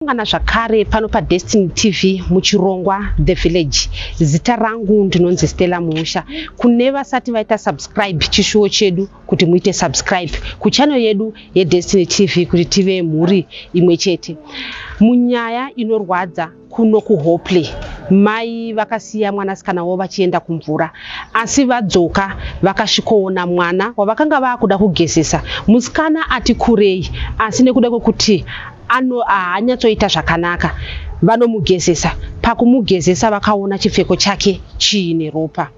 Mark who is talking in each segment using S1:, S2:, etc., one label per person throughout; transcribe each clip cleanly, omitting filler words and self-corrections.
S1: Tasangana zvakare pano paDestiny TV muchirongwa The Village. Zita rangu ndinonzi Stella Muusha. Kune vasati vaita subscribe chishuwo chedu kuti muite subscribe kuchannel yedu yeDestiny TV kuti tive mhuri imwe chete. Munyaya inorwadza kuno kuHopley mai vakasiya mwanasikana wavo vachienda kumvura asi vadzoka vakasvikoona mwana wavakanga vakuda kugezesa musikana ati kurei asi nekuda kwekuti ano haanyatsoita zvakanaka vanomugezesa pakumugezesa vakaona chipfeko chake chiine ropa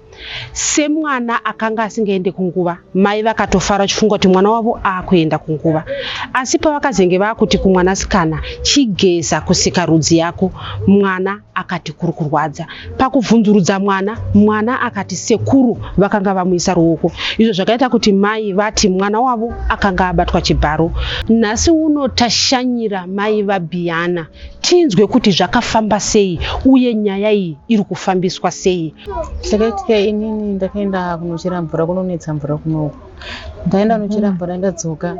S1: semwana akanga asingaende kunguva mai vakatofara vachifunga kuti mwana wavo aakuenda kunguva asi pavakazenge vaakuti kumwanasikana chigeza kusikarudzi yako mwana akati kuri kurwadza pakubvunzurudza mwana mwana akati sekuru vakanga vamuisa ruoko izvo zvakaita kuti mai vati mwana wavo akanga abatwa chibharo nhasi uno tashanyira mai vaBiana tinzwe kuti zvakafamba sei uye nyaya iyi iri kufambiswa sei
S2: Chakaitika inini ndakaenda kunochera mvura kunonetsa mvura kunoku. Ndaenda kunochera mvura ndadzoka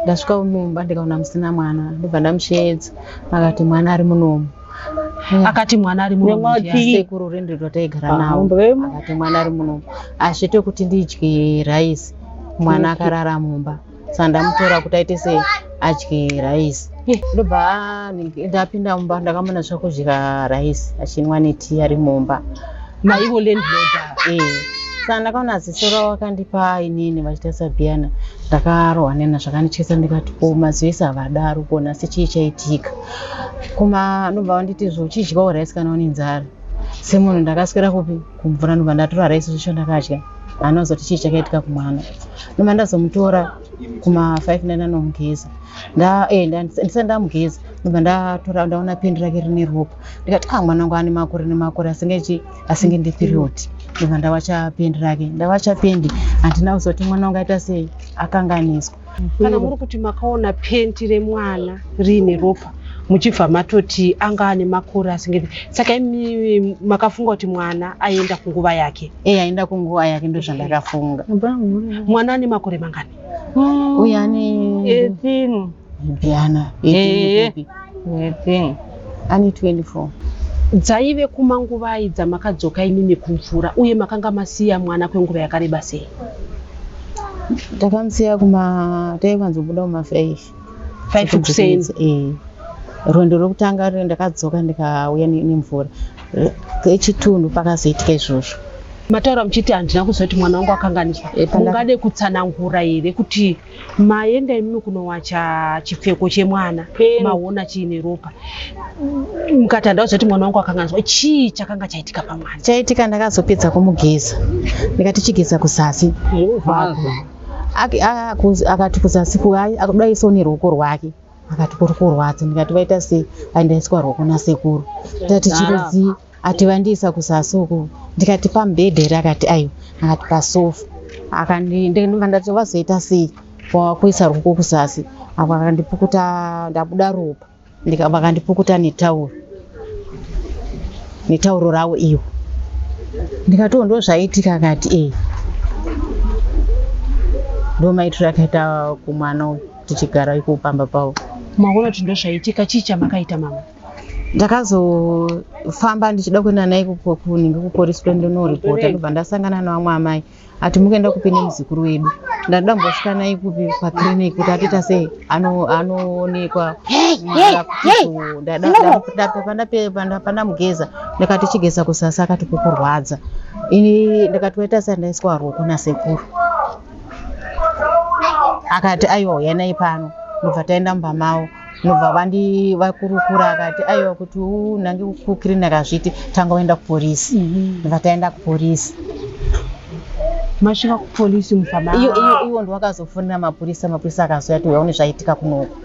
S2: ndasvika mumba ndikaona musina mwana ndobva ndamusheedza akati mwana ari munomu.
S1: Akati mwana ari munomu ndiani?
S2: Sekuru rende rataigara nawo akati mwana ari munomu. Azviite kuti ndidye rice mwana akarara mumba. Saka ndamutora kuti aite sei adye rice. Ndobva ndapinda mumba ndakamona zvakudya rice achinwa netii ari mumba.
S1: Maivo landlord
S2: ava. Eh. Saka ndakaona ziso ravo vakandipa inini vachiita saBiana ndakarohwa nena zvakandityisa ndikati ko maziso ese havadaro ko nhasi chii chaitika. Kuma ndobva vanditi zvochidyawo rice kana une nzara. Semunhu ndakaswera kupi kumvura ndobva ndatora rice zvacho ndakadya. Haana kuzoti chii chakaitika kumwana. Ndobva ndazomutora kuma 5 ndandanomugeza. Nda eh ndisati ndamugeza ndobva ndatora ndaona pendi rake rine ropa. Ndikati ah mwana wangu ane makore nemakore asingechi asingendi period. Ndobva ndawacha pendi rake. Ndawacha pendi handina kuzoti mwana wangu aita sei akanganiswa.
S1: Kana muri kuti makaona penti remwana riine ropa muchibva matoti anga ane makore asingendi saka imi makafunga kuti mwana aenda kunguva yake?
S2: Eh aenda kunguva yake ndozvandakafunga.
S1: Mwana ane makore mangani?
S2: Uyu ane
S3: 18.
S2: Biana 18.
S3: 18.
S2: Ane 24.
S1: Dzaive kumanguvai dzamakadzoka imimi kumvura uye makanga masiya mwana kwenguva yakareba sei?
S2: Takamusiya kuma taiwanzobuda kuma 5.
S1: 5 kuseni.
S2: Eh. Rwendo rwekutanga ndakadzoka ndikauya nemvura. Kechitunhu pakazoitika izvozvo.
S1: Mataura muchiti handina kuziva kuti mwana wangu akanganiswa. Mungade kutsanangura here kuti maenda imimi kunowacha chipfeko chemwana maona chiine ropa mukati handina kuziva kuti mwana wangu akanganiswa chii chakanga chaitika pamwana?
S2: Chaitika ndakazopedza kumugeza ndikati chigeza kuzasi akati kuzasi akudaiso neruoko rwake akati kuri kurwadza ndikati vaita sei aindaiswa ruoko nasekuru ndati chirudzii ati vandiisa kuzasi uku ndikati pamubhedha here akati aiwa akati pasofa akandibva ndati vazoita sei wakuisa ruoko kuzasi apo akandipukuta ndabuda ropa vakandipukuta netauro netauro ravo iwo ndikati ndo zvaitika akati e ndo maitiro akaita kumwana uyu tichigara iko pamba pavo
S1: maona kuti ndozvaitika chii chamakaita mama
S2: Ndakazofamba ndichida kuenda naye kunenge kuporisi kwendonoripota ndobva ndasangana nevamwe amai ati mukuenda kupi nemuzukuru wedu ndada mbosvika naye kupi paclinic kuti atiita sei anoonekwa pandamugeza ndikati chigeza kusasa akati kukurwadza ini ndikati waita sei ndaiswa ruoko nasekuru akati aiwa uya naye pano ndobva taenda mumba mavo ndobva vandi vakurukura akati aiwa kuti unange kukiriniki akazviti tanga waenda kuporisi ndobva taenda kuporisi
S1: Masvika kupolisi mubva
S2: iyo iyo iwo ndiwakazofonera mapurisa mapurisa akazouya ati uya une zvaitika kunoku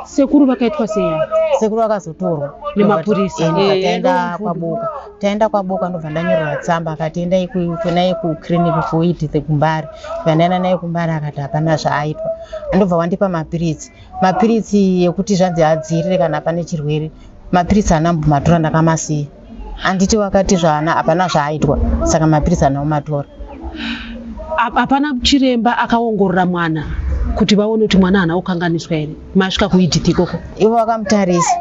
S1: Sekuru vakaitwa sei ava?
S2: Sekuru vakazotorwa
S1: nemapurisa.
S2: Ndobva taenda kwaBoka. Taenda kwaBoka ndobva ndanyorerwa tsamba akati endai naye kuclinic kuEdith kuMbare. Ndobva ndaenda naye kuMbare akati hapana zvaaitwa. Ndobva wandipa mapiritsi. Mapiritsi ekuti zvanzi adziirire kana pane chirwere. Mapiritsi haana kumbomatora ndakamasiya. Handiti wakati zvaana hapana zvaaitwa saka mapiritsi haana kumatora.
S1: Hapana chiremba akaongorora mwana kuti vaone kuti mwana haana kukanganiswa here masvika kuEdith ikoko?
S2: Ivo vakamutarisa.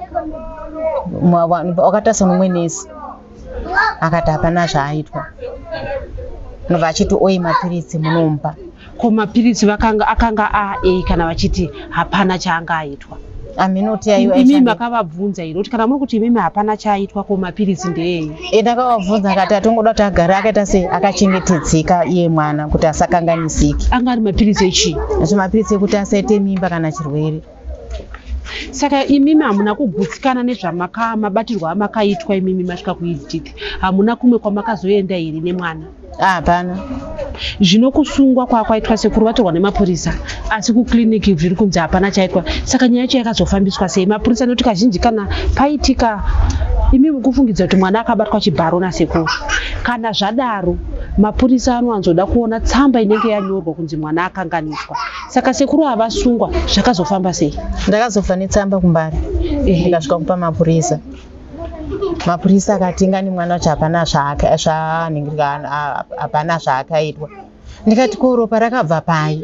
S2: Wakatarisa nomumwe nesi akati hapana zvaaitwa, nobva achiti oyi mapiritsi munomupa.
S1: Ko mapiritsi vakanga akanga aei kana vachiti hapana chaanga aitwa?
S2: Aminoti aiwa.
S1: Imimi makavabvunza here kuti kana muri kuti imimi hapana chaaitwa, ko mapiritsi ndeei?
S2: Ndakavabvunza akati atongoda kuti agare akaita sei, akachengetedzeka iye mwana kuti asakanganisike.
S1: Anga ari mapiritsi echii?
S2: Azvo mapiritsi ekuti asaite mimba kana chirwere.
S1: Saka imimi hamuna kugutsikana nezvamaka mabatirwo amakaitwa imimi masvika kuEdith, hamuna kumwe kwamakazoenda here nemwana?
S2: Hapana.
S1: Zvino kusungwa kwakwaitwa sekuru vatorwa nemapurisa, asi kuclinic zviri kunzi hapana chaitwa. Saka nyaya yacho yakazofambiswa sei? Mapurisa nekuti kazhinji kana paitika imi mukufungidzira kuti mwana akabatwa chibharo nasekuru, kana zvadaro mapurisa anowanzoda kuona tsamba inenge yanyorwa kunzi mwana akanganiswa. Saka sekuru havasungwa, zvakazofamba sei?
S2: Ndakazobva netsamba kuMbare, ndikasvika kupa mapurisa. Mapurisa akati ingani mwana wacho hapana hapana zvaakaitwa. Ndikati ko ropa rakabva pai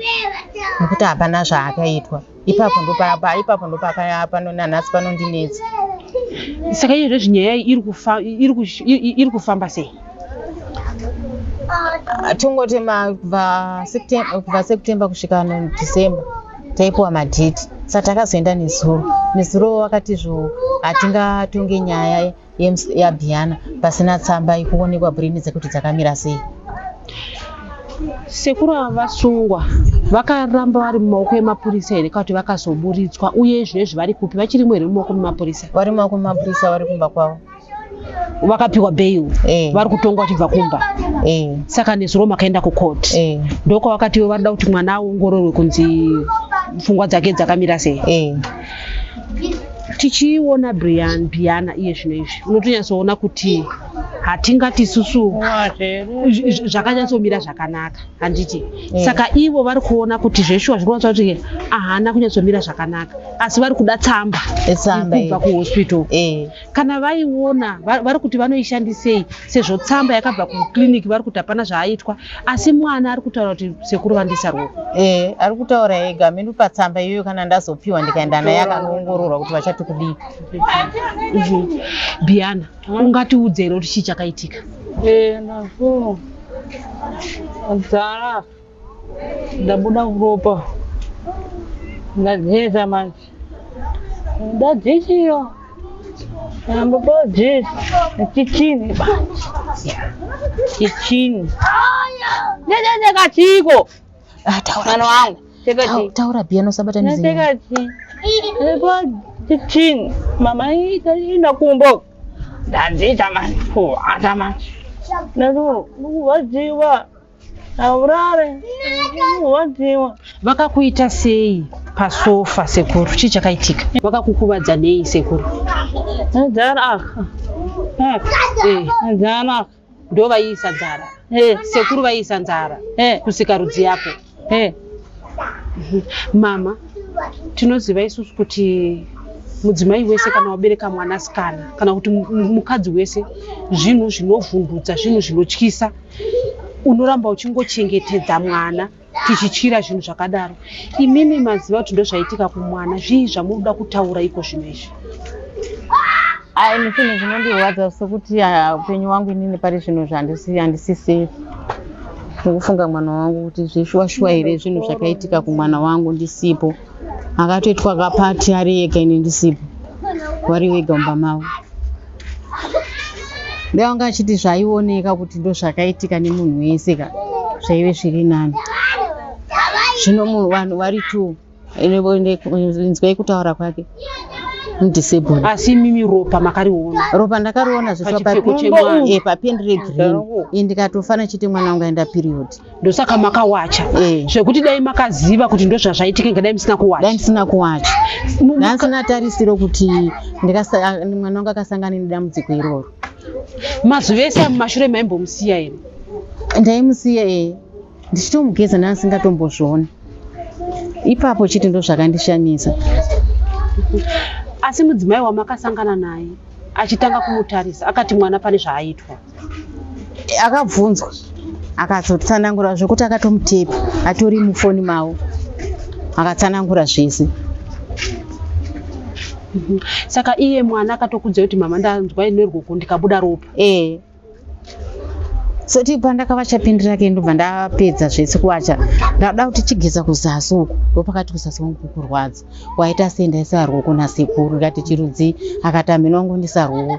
S2: nekuti hapana zvaakaitwa? Ipapo ndopapa, ipapo ndopapa nanhasi panondinetsa.
S1: Saka iye zvezvi nyaya iyi iri kufamba sei?
S2: Tongoti kubva September kusvika December taipiwa madheti. Saka takazoenda nezuro. Nezuro wakati zvo hatingatonge nyaya yaBhiana pasina tsamba ikuonekwa brain dzekuti dzakamira sei.
S1: Sekuru ava vasungwa vakaramba vari mumaoko emapurisa here kana kuti vakazoburitswa, uye zvinezvi vari kupi? Vachirimo here mumaoko memapurisa?
S2: Vari mumaoko memapurisa, vari kumba kwavo.
S1: Vakapiwa bail? Vari kutongwa vachibva kumba? Saka nezuro makaenda kucourt? Ndokwavakati varida kuti mwana aongororwe kunzi pfungwa dzake dzakamira sei? Tichiona Brian Biana iye zvino izvi, unotonyatsoona kuti hatingati isusu zvakanyatsomira zvakanaka, handiti? Saka ivo vari kuona kuti zveshuwa zviri kuratidza kuti ahana kunyatsomira zvakanaka, asi vari kuda tsamba
S2: Tsamba,
S1: kubva kuhospital. Kana vaiona vari kuti vanoishandisei, sezvo tsamba yakabva kuclinic vari kuti hapana zvaaitwa, asi mwana ari kutaura kuti sekuru vandisa ruoko?
S2: Ari kutaura ega minu patsamba iyoyo. Kana ndazopiwa ndikaenda naye akanoongororwa kuti vachati kudii.
S1: Biana, ungatiudze here kuti chii chakaitika?
S3: Ndafu nzara, ndabuda ropa, ndadzidza manje, ndadzichiyo ambobodzi chichini ba chichini ndechekachiko.
S2: Ah, taura.
S3: Mwana wangu.
S2: Taura Biana, usabatanidze nyaya.
S3: Ndechekachi chichini mama ina kumbo ndadzidza manje kuwata manje ndakurwadziwa aurare kurwadziwa.
S1: Vakakuita sei pasofa sekuru? Chii chakaitika? Vakakukuvadza nei sekuru?
S3: Nzara aka. Nzara aka.
S1: Ndo vaiisa nzara? Sekuru vaiisa nzara kusikarudzi yako? Mama, tinoziva isusu kuti mudzimai wese kana wabereka mwanasikana kana kuti mukadzi wese, zvinhu zvinovhundutsa, zvinhu zvinotyisa, unoramba uchingochengetedza mwana tichityira zvinhu zvakadaro. Imimi maziva kuti ndozvaitika kumwana, zvii zvamunoda kutaura iko zvino izvi?
S2: Ai, ini chinhu chinondirwadza sekuti upenyu wangu inini pari zvino handisi safe, nekufunga mwana wangu kuti zveshuwa shuwa here zvinhu zvakaitika kumwana wangu ndisipo. Akatoitwa kapati ari ega, ini ndisipo, vari vega mumba mavo. Dai wanga achiti zvaioneka kuti ndo zvakaitika nemunhu wese ka, zvaive zviri nani. Zvino munhu vanhu vari two, inzwai kutaura kwake, mudisabled.
S1: Asi imimi ropa makariona?
S2: Ropa ndakariona zviswa
S1: Pachipfeko chemwana.
S2: Papendi regreen. Ini ndikatofana chiti mwana wangu aenda period.
S1: Ndosaka makawacha? Zvekuti dai makaziva kuti ndozvazvaitika, ingadai musina kuwacha?
S2: Dai ndisina kuwacha. Ndasina tarisiro kuti mwana wangu akasangana nedambudziko iroro.
S1: Mazuva ese mumashure maimbomusiya here?
S2: Ndaimusiya, ndichitomugeza, ndandisingatombozviona ipapo chiti ndo zvakandishamisa.
S1: Asi mudzimai wamakasangana naye achitanga kumutarisa akati mwana pane zvaaitwa?
S2: Akabvunzwa akazotsanangura zvekuti akatomutepa atori mufoni mavo, akatsanangura zvese.
S1: Saka iye mwana akatokudza kuti mama ndanzwa nerwoko ndikabuda ropa.
S2: Eh. Soti pandakavacha pindi rake ndobva ndapedza zvese kuwacha. Ndada kuti chigeza kuzasi uku. Ndopakati kuzasi kwangu kukurwadza. Waita sei ndaisa rwoko nasekuru ndikati chirudzi akati amene wangu ndisa rwoko.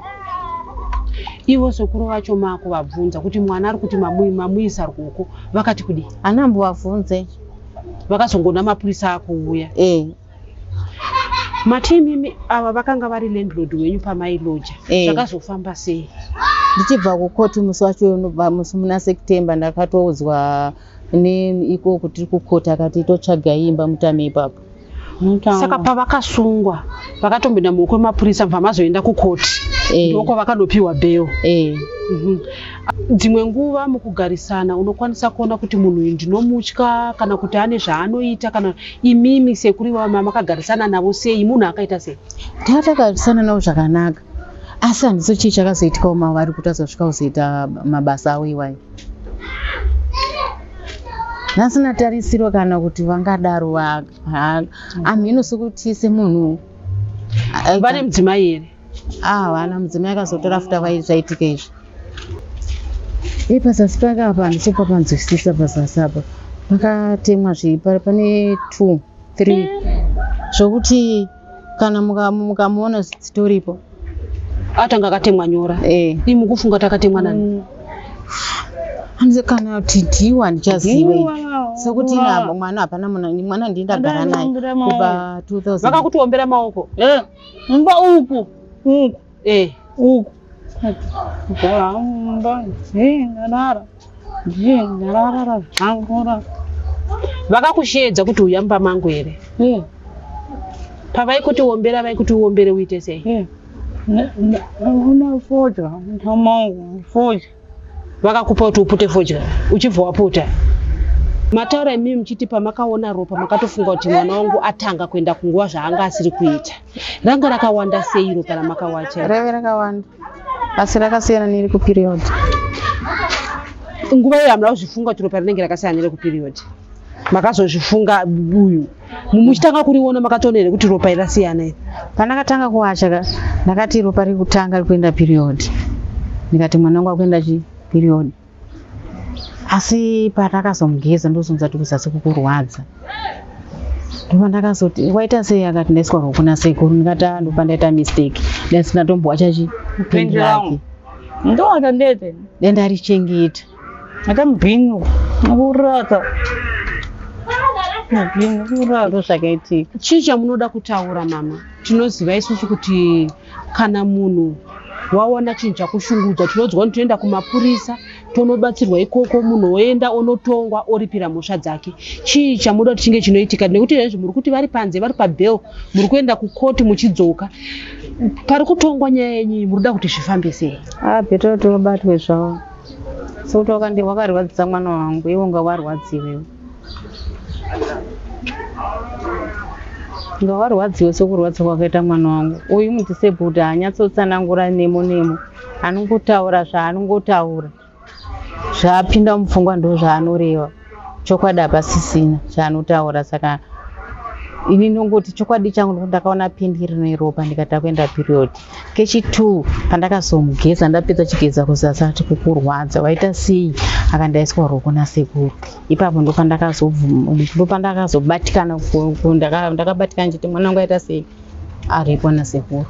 S1: Ivo sekuru vacho makuvabvunza kuti mwana ari kuti mamuisa rwoko vakati kudii?
S2: Ana mbovabvunze.
S1: Vakazongoona mapurisa akuuya.
S2: Eh.
S1: Mati imimi ava vakanga vari landlord wenyu pamailoja.
S2: Eh.
S1: Zvakazofamba sei?
S2: Ndichibva kukoti musi wacho unobva musi muna September ndakatoudzwa neiko kuti tiri kukoti akati totsvaga imba mutame ipapo.
S1: Saka pavakasungwa vakatombinda mumaoko emapurisa bva mazoenda kukoti.
S2: Eh.
S1: Ndoko vakanopiwa bail.
S2: Eh.
S1: Dzimwe nguva mukugarisana unokwanisa kuona kuti munhu uyu ndinomutya kana kuti ane zvaanoita kana imimi sekuru ivava makagarisana navo sei munhu akaita sei?
S2: Takagarisana navo zvakanaka asi handiso chii chakazoitikawo mavari kuti azosvika kuzoita mabasa avo iwayo. Ndasina tarisiro kana kuti vangadaro amhino sekuti semunhu
S1: Vane mudzimai here?
S2: Ah, vana mudzimai akazotora futa zvaitika izvi. Pazasi pake apa handisi kupapanzwisisa pazasi apa. Pakatemwa pane 2, 3. Zvokuti kana mukamuona dzitoripo.
S1: Atanga akatemwa nyora.
S2: Eh.
S1: Imi mukufunga takatemwa nani?
S2: Handisi kana kuti ndiwo handichaziva ini. Sekuti ina mwana hapana mwana ndiye ndagara naye kubva 2000.
S1: Vakakutiombera maoko?
S3: Eh, mba uku. Uku.
S1: Eh.
S3: Uku. Mba zingarara. Zingarara zangura.
S1: Vakakusheedza kuti uya mumba mangu here?
S3: Eh.
S1: Pavaikuti ombera vaikuti uombere uite sei?
S3: Eh. Una fodya, ntamangu, fodya.
S1: Vakakupa kuti upute fodya, uchibva waputa. Mataura imimi muchiti pamakaona ropa makatofunga kuti mwana wangu atanga kuenda kunguva zvaanga asiri kuita. Ranga rakawanda sei ropa ramakawacha?
S2: Raive rakawanda. Asi rakasiyana neri kuperiod.
S1: Nguva iyo hamuna kuzvifunga kuti ropa rinenge rakasiyana neri kuperiod. Makazozvifunga uyu. Muchitanga kuriona makatoona here kuti ropa rasiyana iri?
S2: Pandakatanga kuwacha ndakati ropa riri kutanga riri kuenda period. Ndikati mwana wangu akuenda chi period. Asi patakazomugeza ndozonza kuti kuzasi kukurwadza. Ndopandakazoti waita sei akati ndaiswa roko nasekuru ndikati ah ndopandaita mistake. Ndasina tombowacha chi
S3: Pendi rangu. Ndowacha ndete.
S2: Denda richengeta.
S3: Akamubhinu kurata. Mubhinu kurata.
S2: Ndozvakaitika.
S1: Chii chamunoda kutaura mama? Tinoziva isusu kuti kana munhu waona chinhu chakushungudza tinonzwa kuti toenda kumapurisa tonobatsirwa ikoko munhu oenda onotongwa oripira mhosva dzake. Chii chamunoda kuti chinge chinoitika? Nekuti izvezvi muri kuti vari panze vari pabail muri kuenda kukoti muchidzoka. Pari kutongwa nyaya yenyu muri kuda kuti zvifambe sei?
S2: Ah, better kuti vabatwe zvavo. Sekuti wakarwadzisa mwana wangu iwe ungawarwadziwewo. Ngawarwadziwe sekurwadza kwakaita mwana wangu. Uyu mudisabled haanyatsotsanangura nemo nemo. Anongotaura zvaanongotaura. Zvapinda mupfungwa ndo zvaanoreva. Chokwadi hapasisina chaanotaura saka ini ndongoti chokwadi changu ndikuti ndakaona pindi rine ropa ndikati akuenda period. Kechi2 pandakazomugeza ndapedza chigeza kuzasi ati kukurwadza waita sei akandaiswa roko nasekuru. Ipapo ndopandakazobatikana ndakabatikana ndichiti mwana wangu aita sei aripwa nasekuru.